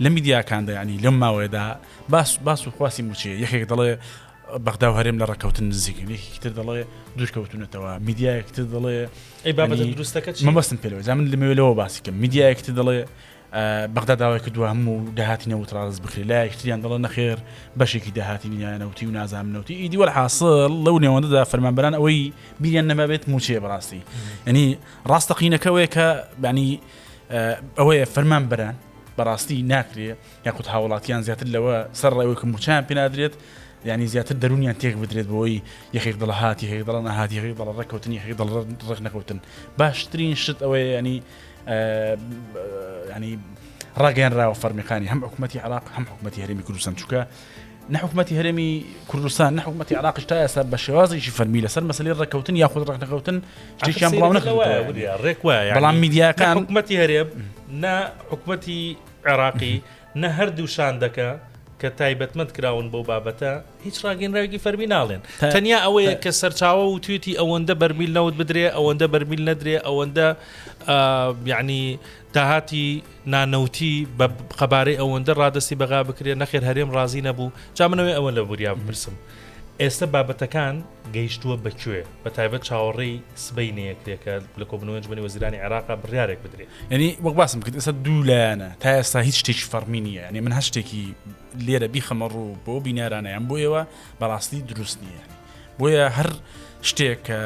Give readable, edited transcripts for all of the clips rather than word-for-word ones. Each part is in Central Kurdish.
لە میدیاکاندا یانی لەم ماوەیەدا باس باس و خواسی مووچەیە، یەکێک دەڵێ بەغدا و هەرێم لە ڕێککەوتن نزیکن، یەکێکی تر دەڵێ دوورکەوتونەتەوە، میدیایەکی تر دەڵێ ئەی بابەتە دروستەکە چییە؟ مەبەستم پێ لەوە جا من لەمەوێ لەوە باسی کەم میدیایەکی تر دەڵێ بەغدا داوای کردووە هەموو داهاتی نەوت ڕادەست بکرێت، لایەکی تریان دەڵێ نەخێر بەشێکی داهاتی نەوتی و نازانم نەوتی ئیدی وەلحاسڵ لەو نێوەندەدا فەرمانبەران ئەوەی بیریان نەمابێت مووچەیە بەڕاستی یعنی ڕاستەقینەکەوەیە کە یعنی ئەوەیە فەرمانبەران بەڕاستی ناکرێ یاخود هاوڵاتیان زیاتر لەوە سەر ڕێوەی کە موچیان پێنادرێت ینی زیاتر دەرونیان تێک بدرێت بۆی یەکێک دڵ هات یەکێک دڵ نەهات یەکێک دڵ ڕێککەوتن یەکێک دڵ ڕێک نەکەوتن باشترین شت ئەوەیە ینی ینی ڕاگەیانراوە فەرمیەکانی هەم حکوومەتتی عراق هەم حکوومەتتی هەرێمی کوردستان چووکە نە حکوومەتتی هەرێمی کوردستان نە حکوومەتتی عراقش تا ئێستا بە شێوازێکی فەرمی لەسەر مەسلی ڕێککەوتن یاخود ڕێکنەکەوتن شتێکیان بڵاو نەکردووە ڕێک وایە بەڵام میدیاکان حکوومەتتی هەرێم نە حکوومەتی عێراقی نە هەردوو شاندەکە کە تایبەتمەند کراون بەو بابەتە هیچ ڕاگەنراوێکی فەرمی ناڵێن تەنیا ئەوەیە کە سەرچاوە و توێتی ئەوەندە بەرمیل نەوت بدرێ ئەوەندە بەرمیل نەدرێ ئەوەندە یعنی داهاتی نانەوتی بە قەبارەی ئەوەندە ڕادەستی بەغا بکرێ نەخێر هەرێم ڕازی نەبوو جا منەوەی ئەوە لە وریا بپرسم ئێستا بابەتەکان گەیشتووە بە کوێ بە تایبەت چاوەڕێی سبەی نەیەکرێ کە لە کۆبوونەوەی ئەنجومەنی وەزیرانی عێراقا بڕیارێک بدرێ. یانی وەک باسم کرد ئێستا دوو لایەنە تا ئێستا هیچ شتێکی فەڕمی نییە یانی من هەر شتێکی لێرە بیخەمە ڕوو بۆ بینارانە یان بۆ ئێوە بەڕاستی دروست نییە یانی بۆیە هەر شتێک کە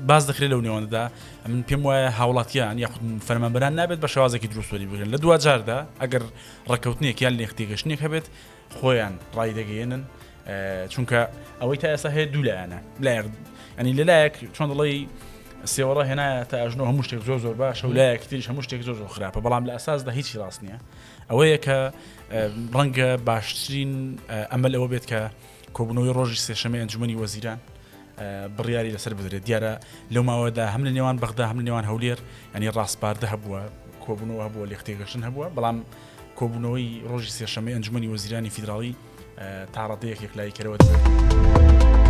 باس دەکرێت لەو نێوەندەدا من پێم وایە هاوڵاتیان یاخود فەرمانبەران نابێت بە شێوازێکی دروست وەری بگرن لە دواجاردا ئەگەر ڕێککەوتنێک یان لێکتێگەشتنێک هەبێت خۆیان ڕایدەگەیەنن چونکە ئەوەی تا ئێستا هەیە دوو لایەنە لایەک ئەنی لەلایەک چۆن دەڵێی سێوەڕە هێنایە تا ئەژنۆ هەموو شتێک زۆر زۆر باشە و لایەک تریش هەموو شتێک زۆر زۆر خراپە بەڵام لە ئەساسدا هیچی ڕاست نییە ئەوەیە کە ڕەنگە باشترین ئەمە لەوە بێت کە کۆبوونەوەی ڕۆژی سێشەمەی ئەنجومی وەزیران بڕیاری لەسەر بدرێت دیارە لەو ماوەدا هەم لە نێوان بەغدا هەم لە نێوان هەولێر ینی ڕاسپاردە هەبووە کۆبوونەوە هەبووە لێختێگەشتن هەبووە بەڵام کۆبوونەوەی ڕۆژی سێشەمەی ئەنجومەنی وەزیرانی فیدراڵی تا ڕادەیەک یەکلاییکەرەوە دەبێت.